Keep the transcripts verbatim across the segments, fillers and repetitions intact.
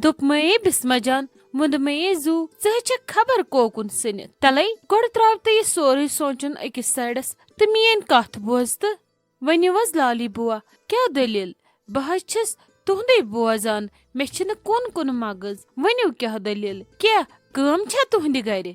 دوٚپمَے بسمہ جان، ووٚنمَے زُو، ژٕ ہے چھَکھ خبر کوکُن سٔنِتھ۔ تَلَے گۄڈٕ ترٛاو تہٕ یہِ سورُے سونٛچُن أکِس سایڈَس تہٕ میٛٲنۍ کَتھ بوز تہٕ ؤنِو حظ لالی بُوا، کیٛاہ دٔلیٖل؟ بہٕ حظ چھَس تُہُنٛدُے بوزان، مےٚ چھِنہٕ کُن کُن مغٕز۔ ؤنِو کیٛاہ دٔلیٖل؟ کیٛاہ کٲم چھا تُہٕنٛدِ گَرِ؟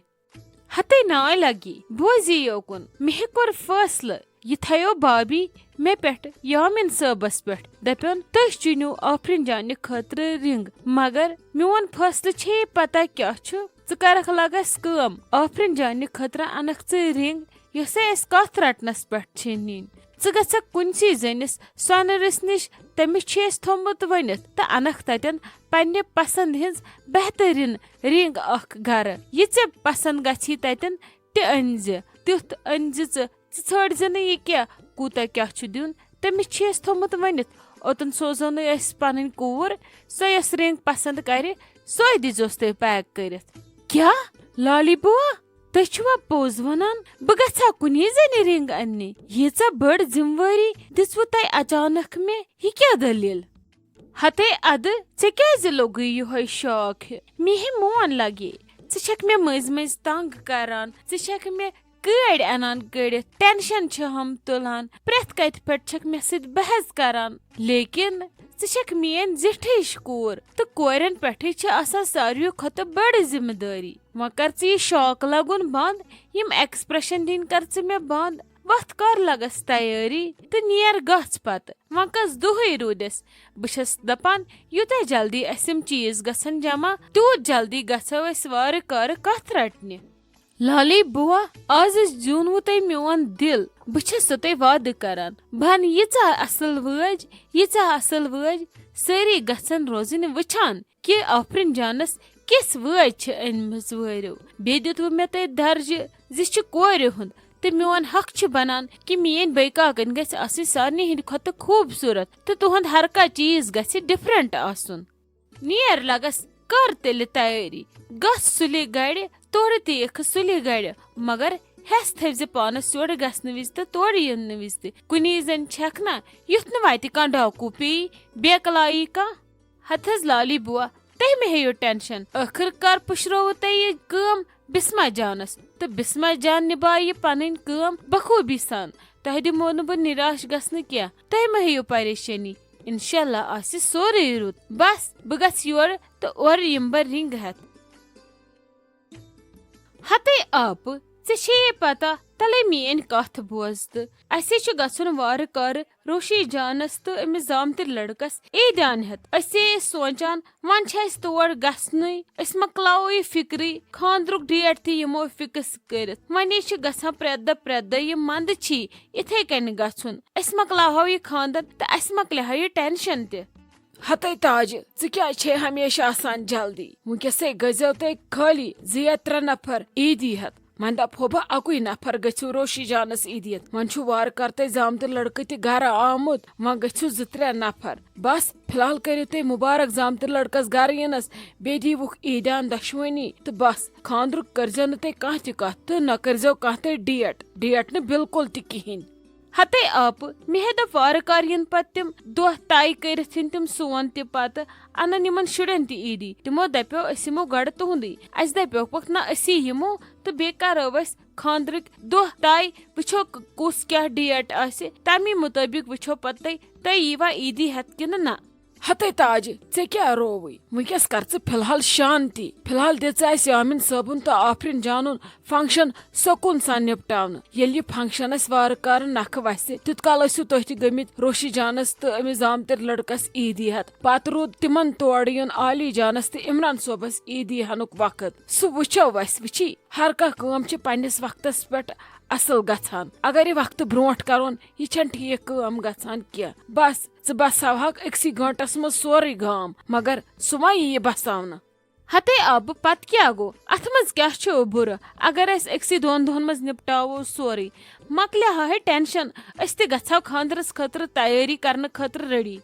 ہتے ناے لگی، بوزی یوکُن، مےٚ کوٚر فٲصلہٕ۔ یہِ تھایو بابی مےٚ پٮ۪ٹھ یامین صٲبس پٮ۪ٹھ۔ دپیون، تُہۍ چُنِو آفرین جانہِ خٲطرٕ رنگ، مگر میون فٲصلہٕ چھے پتہ کیٛاہ چھُ؟ ژٕ کرکھ لگس کٲم، آفرین جانہِ خٲطرٕ انکھ ژٕ رنگ، یۄسے اسہِ کتھ رٹنس پٮ۪ٹھ چھے نِنۍ۔ ژٕ گژھکھ کُنسی زٔنِس سۄنہٕ رٕژھِ نِش، تٔمِس چھُ اسہِ تھوٚمُت ؤنِتھ، تہٕ انکھ تتٮ۪ن پننہِ پسند ہٕنز بہترین رنگ اکھ گرٕ۔ یہِ ژےٚ پسند گژھی تتٮ۪ن تہِ أنۍ زِ، تیُتھ أنۍ زِ ژٕ، ژٕ ژھٲنٛڈ زِ نہٕ یہِ کیٛاہ، کوٗتاہ کیٛاہ چھُ دیُن۔ تٔمِس چھِ اَسہِ تھوٚمُت ؤنِتھ، اوٚتَن سوزو نہٕ أسۍ پَنٕنۍ کوٗر، سۄ یۄس رنٛگ پَسنٛد کَرِ، سۄے دیٖزیوس تُہۍ پیک کٔرِتھ۔ کیٛاہ؟ لالی بُوا، تُہۍ چھِوا پوٚز وَنان؟ بہٕ گژھٕ ہا کُنی زٔنۍ رنٛگ اَننہِ؟ ییٖژاہ بٔڑ ذِمہٕ وٲری دِژوٕ تۄہہِ اچانک مےٚ؟ یہِ کیٛاہ دٔلیٖل؟ ہتے ادٕ، ژےٚ کیٛازِ لوٚگُے یِہوٚے شاک ہیوٗ؟ مےٚ ہے مون لگے۔ ژٕ چھکھ مےٚ مٔنٛزۍ مٔنٛزۍ تنگ کران، ژٕ چھکھ مےٚ کٲڑۍ انان کٔڑِتھ، ٹینشن چھہم تُلان، پرٛٮ۪تھ کتھِ پٮ۪ٹھ چھکھ مےٚ سۭتۍ بحث کران۔ لیکن ژٕ چھکھ میٲنۍ زِٹھٕج کوٗر، تہٕ کورٮ۪ن پٮ۪ٹھٕے چھِ آسان ساروٕے کھۄتہٕ بٔڑ ذمہٕ دٲری۔ وۄنۍ کر ژٕ یہِ شاک لگُن بند، یِم ایکسپریشن دِنۍ کر ژٕ مےٚ بند۔ وتھ کر لگس تیٲری تہٕ نیر گژھ پتہٕ۔ وۄنۍ کس دُہٕے روٗدس۔ بہٕ چھس دپان، یوٗتاہ جلدی اسہِ یِم چیز گژھن جمع، تیوٗت جلدی گژھو أسۍ وارٕ کارٕ کتھ رٹنہِ۔ لالی بُوا، آز زیوٗنوٕ تۄہہِ میون دِل۔ بہٕ چھسو تۄہہِ وعدٕ کران، بہٕ انہٕ ییٖژاہ اصل وٲج، ییٖژاہ اصل وٲج، سٲری گژھن روزٕنۍ وٕچھان کہِ آفرین جانس کِژھ وٲج چھِ أنمٕژ وٲرِو۔ بیٚیہِ دیُتوٕ مےٚ تۄہہِ درجہِ زِ یہِ چھِ کورِ ہُنٛد، تہٕ میون حق چھُ بنان کہِ میٲنۍ بٲے کاکن گژھِ آسٕنۍ سارنٕے ہٕنٛدِ کھۄتہٕ خوٗبصوٗرت، تہٕ تُہُنٛد ہر کانٛہہ چیز گژھِ ڈفرنٹ آسُن۔ نیر لگس، کر تیٚلہِ تیٲری، گژھ سُلہِ گرِ، تورٕ تہِ یِکھ سُلہِ گرِ، مگر ہٮ۪س تھٲوزِ پانس یورٕ گژھنہٕ وِزِ تہٕ تورٕ یِنہٕ وِزِ تہِ۔ کُنی زٔنۍ چھکھ نا، یُتھ نہٕ وتہِ کانٛہہ ڈاکوٗ پیٚیہِ، بیکلاوی کانٛہہ۔ ہتہٕ حظ لالی بُوا، تُہۍ مہ ہیٚیِو ٹینشن۔ ٲخٕر کار پُشرووٕ تۄہہِ یہِ کٲم بسمہ جانس، تہٕ بسمہ جان نِبایہِ یہِ پنٕنۍ کٲم بخوٗبی سان۔ تۄہہِ دِمو نہٕ بہٕ نِراش گژھنہٕ کینٛہہ۔ تُہۍ مہ ہیٚیِو پریشٲنی۔ انشاءاللہ آسہِ سورُے رُت۔ بس، بہٕ گژھٕ یورٕ تہٕ اورٕ یِمہٕ بہٕ رنٛگ ہٮ۪تھ۔ ہتے آپہٕ، ژےٚ چھے یہِ پتہ، تلے میٲنۍ کتھ بوز تہٕ۔ اسہِ چھُ گژھُن وارٕ کارٕ روشی جانس تہٕ أمِس زامتٕرۍ لڑکس عیٖدیان ہٮ۪تھ۔ أسۍ ٲسۍ سونٛچان، وۄنۍ چھِ اسہِ تور گژھنُے، أسۍ مۄکلاوو یہِ فکرٕے، خانٛدرُک ڈیٹ تہِ یِمو فکس کٔرِتھ۔ وۄنۍ چھِ گژھان پرٛٮ۪تھ دۄہ پرٛٮ۪تھ دۄہ یہِ منٛدٕ چھی یِتھے کٔنۍ گژھُن۔ أسۍ مۄکلاوہو یہِ خانٛدر تہٕ اسہِ مۄکلہِ ہا یہِ ٹینشن تہِ۔ ہتے تاجہِ، ژٕ کیٛازِ چھے ہمیشہِ آسان جلدی؟ وٕنکیٚسے گٔژھۍزیو تُہۍ خٲلی زٕ یا ترٛےٚ نفر عیٖدی ہٮ۪تھ۔ وۄنۍ دپہو بہٕ، اکُے نفر گٔژھِو روشی جانس عیٖدی ہٮ۪تھ۔ وۄنۍ چھُ وارٕ کار تۄہہِ زامتٕرۍ لڑکہٕ تہِ گرٕ آمُت، وۄنۍ گٔژھِو زٕ ترٛےٚ نفر۔ بس، فی الحال کٔرِو تُہۍ مُبارک زامتٕرۍ لڑکس گرٕ یِنس، بیٚیہِ دیٖوُکھ عیٖدیان دۄشوٕنی تہٕ بس، خانٛدرُک کٔرۍزیو نہٕ تُہۍ کانٛہہ تہِ کتھ تہٕ نہ کٔرۍزیو کانٛہہ تُہۍ ڈیٹ، ڈیٹ نہٕ بالکل تہِ کِہیٖنۍ۔ ہتے آپہٕ، مےٚ ہے دوٚپ وارٕ کار یِن پتہٕ تِم دۄہ طے کٔرِتھ یِن تِم سون تہِ پتہٕ، انن یِمن شُرٮ۪ن تہِ عیٖدی۔ تِمو دپیو، أسۍ یِمو گۄڈٕ تُہُنٛدُے۔ اسہِ دپیوکھ پکھ نہ، أسی یِمو تہٕ بیٚیہِ کرو أسۍ خانٛدرٕکۍ دۄہ طے، وٕچھو ک-، کُس کیٛاہ ڈیٹ آسہِ، تمی مُطٲبق وٕچھو پتہٕ تُہۍ، تُہۍ ییٖوا عیٖدی ہٮ۪تھ کِنہٕ نہ۔ ہتے تاجہِ، ژےٚ کیٛاہ رووٕے؟ وٕنکیٚس کر ژٕ فی الحال شانتی۔ فی الحال دِ ژٕ اسہِ یامین صٲبُن تہٕ آفرین جانُن فنکشن سکوٗن سان نپٹاونہٕ۔ ییٚلہِ یہِ فنکشن اسہِ وارٕ کارٕ نکھٕ وسہِ، تیوٗت کال ٲسِو تُہۍ تہِ گٔمٕتۍ روشی جانس تہٕ أمِس زامتٕرۍ لڑکس عیٖدی ہٮ۪تھ۔ پتہٕ روٗد تِمن تورٕ یُن عالی جانس تہٕ عمران صٲبس عیٖدی ہنُک وقت۔ سُہ وٕچھو اسہِ، وٕچھی، ہر کانٛہہ کٲم چھِ پننِس وقتس پٮ۪ٹھ اصل گژھان۔ اگر یہِ وقتہٕ برونٛٹھ کرون، یہِ چھنہٕ ٹھیٖک کٲم گژھان کینٛہہ۔ بس، ژٕ بساوہکھ أکسٕے گٲنٛٹس منٛز سورُے گام، مگر سُہ ما ییہِ بساونہٕ؟ ہتے آبہٕ، پتہٕ کیٛاہ گوٚو؟ اتھ منٛز کیٛاہ چھُ بُرٕ؟ اگر أسۍ أکسٕے دۄن دۄہن منٛز نپٹاوو سورُے، مۄکلہِ ہا ہے ٹینشن، أسۍ تہِ گژھو خانٛدرس خٲطرٕ تیٲری کرنہٕ خٲطرٕ ریڈی۔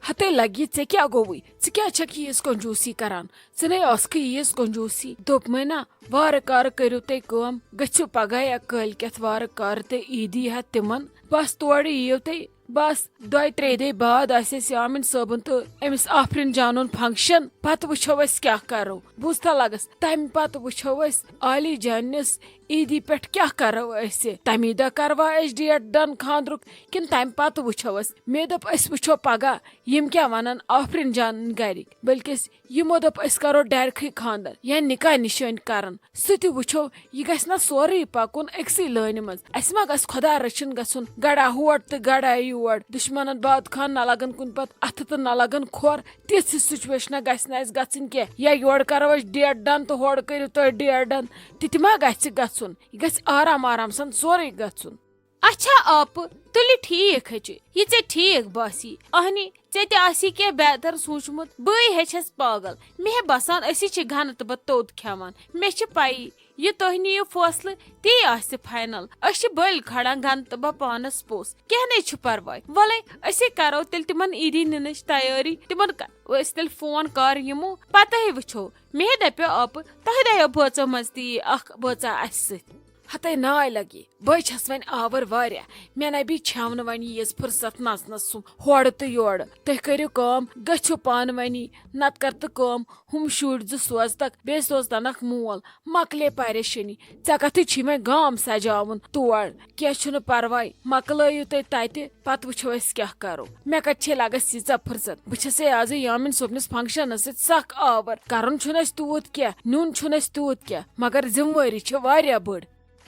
ہتے لگی، ژےٚ کیٛاہ گوٚوُے؟ ژٕ کیٛازِ چھکھ ییٖژ کنجوٗسی کران؟ ژٕ نے ٲسکھٕے ییٖژ کنجوٗسی۔ دوٚپمَے نا، وارٕ کارٕ کٔرِو تُہۍ کٲم، گٔژھِو پگاہ یا کٲلۍ کٮ۪تھ وارٕ کارٕ تہٕ عیٖدی ہٮ۪تھ تِمن۔ بس تورٕ یِیِو تُہۍ، بس دۄیہِ ترٛیٚیہِ دۄہہِ بعد آسہِ اَسہِ یامِن صٲبُن تہٕ أمِس آفرین جانُن فنکشن۔ پتہٕ وٕچھو أسۍ کیٛاہ کرو۔ بوٗزتھا لگس، تمہِ پتہٕ وٕچھو أسۍ عالی جانِس عیٖدی پٮ۪ٹھ کیٛاہ کرو أسۍ۔ تمی دۄہ کروا أسۍ ڈیٹ ڈن خاندرُک، کِنہٕ تمہِ پتہٕ وٕچھو أسۍ؟ مےٚ دوٚپ، أسۍ وٕچھو پگاہ یِم کیٛاہ ونن آفرین جانٕنۍ گرِکۍ، بلکہِ یِمو دوٚپ، أسۍ کرو ڈیرکھٕے خاندر یا نکاح نشٲنۍ کرن۔ سُہ تہِ وٕچھو، یہِ گژھِ نا سورُے پکُن أکسٕے لٲنہِ منٛز؟ اسہِ ما گژھِ خۄدا رٔچھِنۍ گژھُن گڑا ہور تہٕ گڑا یور، دُشمنن باد خان نہ لگن کُنہِ پتہٕ اتھٕ تہٕ نہ لگن کھۄر؟ تِژھ سچویشنہ گژھِ نہٕ اسہِ گژھٕنۍ کینٛہہ۔ یا یورٕ کرو أسۍ ڈیٹ ڈن تہٕ ہورٕ کٔرِو تُہۍ ڈیٹ ڈن، تہِ تہِ ما گژھِ گژھُن؟ یہِ گژھِ آرام آرام سان سورُے گژھُن۔ اچھا آپہٕ، تُلہِ ٹھیٖک ہے چھُ، یہِ ژےٚ ٹھیٖک باسی۔ اہنہِ، ژےٚ تہِ آسی کینٛہہ بہتر سوٗنٛچمُت، بٕے ہیٚچھس پاگل۔ مےٚ ہے باسان أسی چھِ گنہٕ تہٕ بہٕ توٚت کھٮ۪وان۔ مےٚ چھِ پَیی، یہِ تُہۍ نِیِو فٲصلہٕ، تی آسہِ فاینل۔ أسۍ چھِ بٔلۍ کھڑان گنہٕ تہٕ بہٕ پانس پوٚژھ۔ کینٛہہ نے چھُ پرواے۔ وَلَے، أسے کرو تیٚلہِ تِمن عیٖدی نِنٕچ تیٲری۔ تِمن کرو أسۍ تیٚلہِ فون کر یِمو، پتے وٕچھو۔ مےٚ ہے دپیو آپہٕ، تۄہہِ دۄیو بٲژو منٛز تہِ یی اکھ بٲژا اسہِ سۭتۍ۔ ہتے ناے لگی، بہٕ چھس وۄنۍ آور واریاہ۔ مےٚ نبی چھےٚ نہٕ وۄنۍ ییٖژ فرصت نژنس سُم ہورٕ تہٕ یورٕ۔ تُہۍ کٔرِو کٲم، گٔژھِو پانہٕ ؤنی، نتہٕ کر تہٕ کٲم، ہُم شُرۍ زٕ سوزتکھ، بیٚیہِ سوزتنکھ مول۔ مۄکلے پریشٲنی۔ ژےٚ کتھٕے چھی وۄنۍ گام سجاوُن تور۔ کینٛہہ چھُنہٕ پرواے، مۄکلٲیِو تُہۍ تتہِ، پتہٕ وٕچھو أسۍ کیٛاہ کرو۔ مےٚ کتہِ چھے لگس ییٖژاہ فرصت؟ بہٕ چھسے آزٕ یامِن صٲبنِس فنکشنس سۭتۍ سخ آور۔ کرُن چھُنہٕ اسہِ تیوٗت کینٛہہ، نیُن چھُنہٕ اسہِ تیوٗت کینٛہہ، مگر ذمہٕ وٲری چھِ واریاہ بٔڑ۔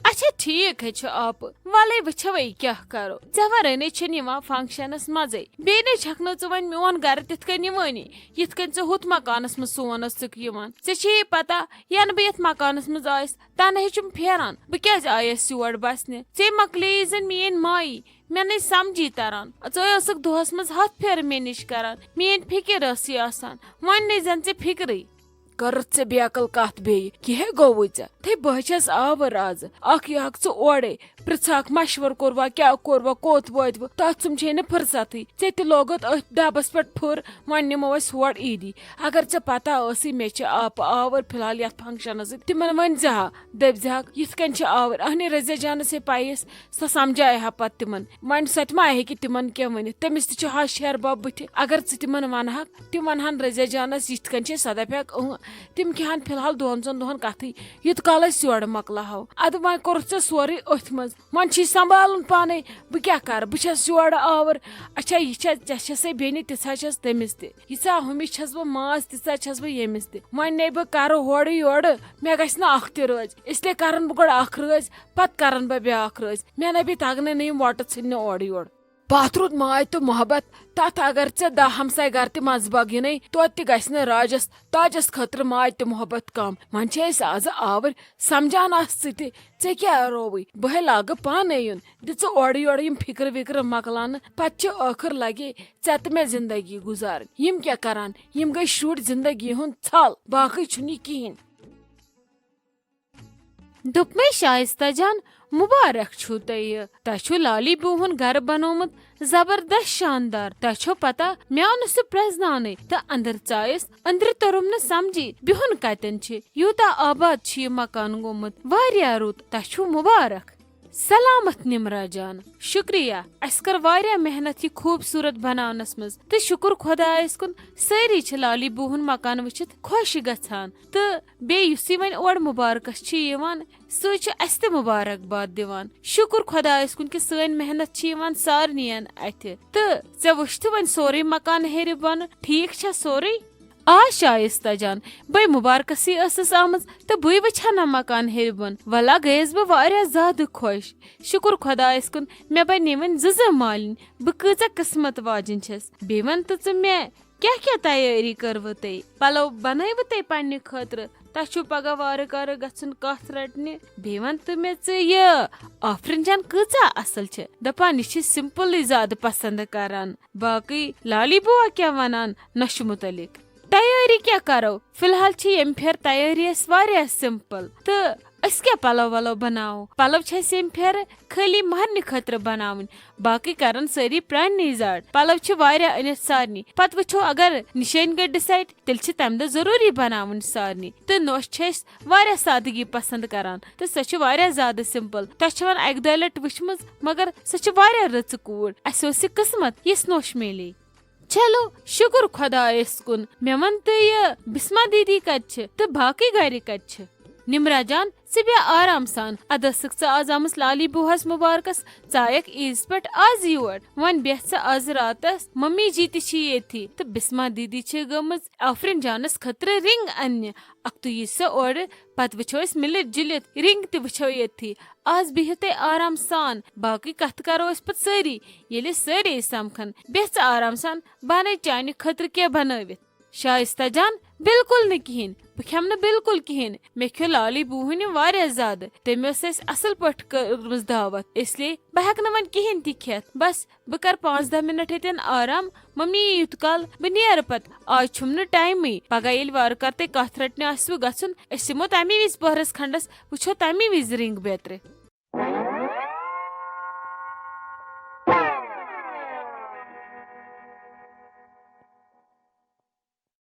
اچھا ٹھیک ہے چھُ آپہٕ، ولے وٕچھوے کیٛاہ کرو۔ ژےٚ ورٲے نے چھُنہٕ یِوان فنکشنس منٛزے۔ بیٚیہِ نے چھکھ نہٕ ژٕ وۄنۍ میون گرٕ تِتھ کٔنۍ نِوٲنی، یِتھ کٔنۍ ژٕ ہُتھ مکانس منٛز سون ٲسٕکھ یِوان۔ ژےٚ چھے یہِ پتہ، ینہٕ بہٕ یتھ مکانس منٛز آیس، تنہٕ ہے چھُم پھیران، بہٕ کیازِ آیس یور بسنہِ؟ ژےٚ مۄکلییہِ زن میٲنۍ مایی، مےٚ نے سمجھی تران۔ ژٕ ٲسٕکھ دۄہس منٛز ہتھ پھیرٕ مےٚ نِش کران، میٲنۍ فکر ٲسٕے آسان، وۄنۍ نے زن ژےٚ فکرٕے۔ کٔرٕتھ ژےٚ بیقل کتھ بیٚیہِ؟ کیٛاہ گوٚوُے ژےٚ؟ تھے بہٕ چھس آوٕر آزٕ۔ اکھ یہِ ہکھ ژٕ اورے پرژھکھ، مشور کوٚروا، کیٛاہ کوٚروا، کوٚت وٲتوٕ؟ تتھ ژُم چھے نہٕ فرصتٕے۔ ژےٚ تہِ لوگُت أتھۍ ڈبس پٮ۪ٹھ پھُر، وۄنۍ نِمو أسۍ ہورٕ عیٖدی۔ اگر ژےٚ پتہ ٲسٕے مےٚ چھِ آپہٕ آوٕر فی الحال یتھ فنکشنس سۭتۍ، تِمن ؤنۍ زِ ہا، دٔپۍ زِ ہاکھ، یِتھ کٔنۍ چھِ آوٕرۍ۔ اہنہِ رضیہ جانس ہے پَییَس، سۄ سمجھایہِ ہا پتہٕ تِمن۔ وۄنۍ سۄ تہِ ما ہیٚکہِ تِمن کینٛہہ ؤنِتھ؟ تٔمِس تہِ چھُ ہش ہیہر بب بٕتھِ۔ اگر ژٕ تِمن ونہٕ ہکھ، تِم ونہن رضیہ جانس یِتھ کٔنۍ چھے، سۄ دپہِ ہکھ، اۭں، تِم کھیہن فی الحال دۄن ژۄن دۄہن کتھٕے، یوٗت کال أسۍ یورٕ مۄکلاہو۔ ادٕ وۄنۍ کوٚرُتھ ژےٚ سورُے أتھۍ منٛز، وۄنۍ چھُے سنبھالُن پانے۔ بہٕ کیٛاہ کرٕ؟ بہٕ چھس یورٕ آوٕر۔ اچھا، یہِ چھےٚ، ژےٚ چھسے بیٚنہِ، تِژھا چھس تٔمِس تہِ۔ ییٖژاہ ہُمِس چھس بہٕ ماس، تیٖژاہ چھس بہٕ ییٚمِس تہِ۔ وۄنۍ نے بہٕ کرٕ ہورٕ یورٕ، مےٚ گژھِ نہٕ اکھ تہِ رٲضۍ۔ اس لیے کرن بہٕ گۄڈٕ اکھ رٲضۍ، پتہٕ کرن بہٕ بیٛاکھ رٲضۍ۔ مےٚ نہ بیٚیہِ تگنٕے نہٕ یِم وۄٹہٕ ژھٕننہِ اورٕ یورٕ۔ پتھ روٗد ماے تہٕ محبت تتھ، اگر ژےٚ دَہ ہمساے گرٕ تہِ منٛزٕ باگ یِنَے، توتہِ تہِ گژھِ نہٕ راجس تاجس خٲطرٕ ماے تہٕ محبت کم۔ وۄنۍ چھِ أسۍ آزٕ آوٕرۍ، سمجھان آس ژٕ تہِ۔ ژےٚ کیٛاہ رووٕے؟ بہٕ ہے لاگہٕ پانے یُن۔ دِ ژٕ اورٕ یورٕ یِم فِکرٕ وِکرٕ مۄکلاونہٕ، پتہٕ چھِ ٲخٕر لگے ژےٚ تہٕ مےٚ زندگی گُزارٕنۍ۔ یِم کیٛاہ کران؟ یِم گٔے شُرۍ زندگی ہُنٛد ژھل، باقٕے چھُنہٕ یہِ کِہیٖنۍ۔ دوٚپمَے شائستہ جان، مُبارک چھُو تۄہہِ۔ تۄہہِ چھُو لالی بوٗہُن گرٕ بنوومُت زبردست شاندار۔ تۄہہِ چھو پتہ، مےٚ آو نہٕ سُہ پرٛزناونٕے تہٕ أنٛدٕر ژایَس۔ أنٛدرٕ توٚرُم نہٕ سمجھی، بِہُن کتٮ۪ن چھِ۔ یوٗتاہ آباد چھُ یہِ مکان گوٚمُت۔ واریاہ رُت۔ تۄہہِ چھُو مُبارک۔ سلامت نمرا جان، شکریہ۔ اسہِ کٔر واریاہ محنت یہِ خوٗبصوٗرت بناونس منٛز، تہٕ شُکر خۄدایس کُن، سٲری چھِ لالی بوٗہُن مکان وٕچھِتھ خۄش گژھان۔ تہٕ بیٚیہِ یُس یہِ وۄنۍ اورٕ مُبارکس چھِ یِوان، سُے چھُ اسہِ تہِ مُبارک باد دِوان۔ شُکر خۄدایس کُن کہِ سٲنۍ محنت چھِ یِوان سارنٕیَن اتھِ۔ تہٕ ژےٚ وٕچھتھٕ وۄنۍ سورُے مکان ہیٚرِ بۄنہٕ، ٹھیٖک چھا سورُے؟ آ شائستہ جان، بے مُبارکسٕے ٲسٕس آمٕژ تہٕ بٕے وٕچھِ ہا نہ مکان ہیٚرِ بۄن۔ ولا گٔیَس بہٕ واریاہ زیادٕ خۄش۔ شُکُر خۄدایَس کُن، مےٚ بنے وۄنۍ زٕ زٕ مالِنۍ۔ بہٕ کۭژاہ قٕسمت واجِنۍ چھَس۔ بیٚیہِ وَن تہٕ ژٕ مےٚ، کیٛاہ کیٛاہ تیٲری کٔروٕ تۄہہِ؟ پلو بنٲوٕ تۄہہِ پننہِ خٲطرٕ؟ تۄہہِ چھُو پگاہ وارٕ کارٕ گژھُن کَتھ رَٹنہِ۔ بیٚیہِ وَن تہٕ مےٚ ژٕ، یہِ آفرِن جان کۭژاہ اَصٕل چھِ۔ دَپان یہِ چھِ سِمپٕلٕے زیادٕ پسنٛد کران۔ باقٕے لالی بُوا کیٛاہ وَنان نۄشہِ مُتعلِق؟ تیٲری کیٛاہ کرو؟ فی الحال چھِ ییٚمہِ پھِرِ تیٲری اَسہِ واریاہ سِمپٕل تہٕ أسۍ کیٛاہ پلو ولو بناوو؟ پلو چھِ اَسہِ ییٚمہِ پھیرٕ خٲلی مہرنہِ خٲطرٕ بناوٕنۍ، باقٕے کرن سٲری پرٛانہِ نٕے زاڑ۔ پلو چھِ واریاہ أنِتھ سارنٕے، پتہٕ وٕچھو اگر نِشٲنۍ گٔے ڈِسایڈ، تیٚلہِ چھِ تمہِ دۄہ ضروٗری بناوٕنۍ سارنٕے۔ تہٕ نوٚش چھِ أسۍ واریاہ سادگی پسند کران، تہٕ سۄ چھِ واریاہ زیادٕ سمپل۔ تۄہہِ چھِ وۄنۍ اکہِ دۄیہِ لٹہِ وٕچھمٕژ، مگر سۄ چھِ واریاہ رٕژ کوٗر۔ اسہِ اوس یہِ قسمت، یِژھ نوٚش میلے۔ چلو، شُکر خۄدایس کُن۔ مےٚ وَن تہٕ، یہِ بسما دیدی کتہِ چھِ تہٕ باقٕے گرِ کتہِ چھِ؟ نمرہ جان، ژٕ بیٚہہ آرام سان۔ ادٕ ٲسٕکھ ژٕ آز آمٕژ لالی بوہس مبارکس، ژٕ آیکھ عیٖز پٮ۪ٹھ آز یور۔ وۄنۍ بیٚہہ ژٕ آز راتس، ممی جی تہِ چھِ ییٚتھی تہٕ بسما دیدی چھِ گٔمٕژ آفرین جانس خٲطرٕ رنگ اننہِ۔ اکھتُے یی سۄ اورٕ، پتہٕ وٕچھو أسۍ مِلِتھ جُلِتھ، رنگ تہِ وٕچھو ییٚتھی۔ آز بِہِو تُہۍ آرام سان، باقٕے کتھٕ کرو أسۍ پتہٕ سٲری، ییٚلہِ أسۍ سٲری سمکھن۔ بیٚہہ ژٕ آرام سان، بہٕ انَے چانہِ خٲطرٕ کینٛہہ بنٲوِتھ۔ شایستہ جان، بالکل نہٕ کِہیٖنۍ، بہٕ کھٮ۪مہٕ نہٕ بالکل کِہیٖنۍ۔ مےٚ کھیوٚو لالی بوٗہٕنہِ واریاہ زیادٕ، تٔمۍ ٲس اَسہِ اَصٕل پٲٹھۍ کٔرمٕژ دعوت، اس لیے بہٕ ہٮ۪کہٕ نہٕ وۄنۍ کِہیٖنۍ تہِ کھٮ۪تھ۔ بس، بہٕ کرٕ پانٛژھ دَہ مِنٹ ییٚتٮ۪ن آرام، مٔمی یی یوٗت کال بہٕ نیرٕ پتہٕ۔ آز چھُم نہٕ ٹایمٕے، پگاہ ییٚلہِ وارٕ کارٕ تۄہہِ کتھ رٹنہِ آسِوٕ گژھُن، أسۍ یِمو تَمی وِزِ پٔہرس کھنڈس، وٕچھو تَمی وِزِ رنگ بیترِ۔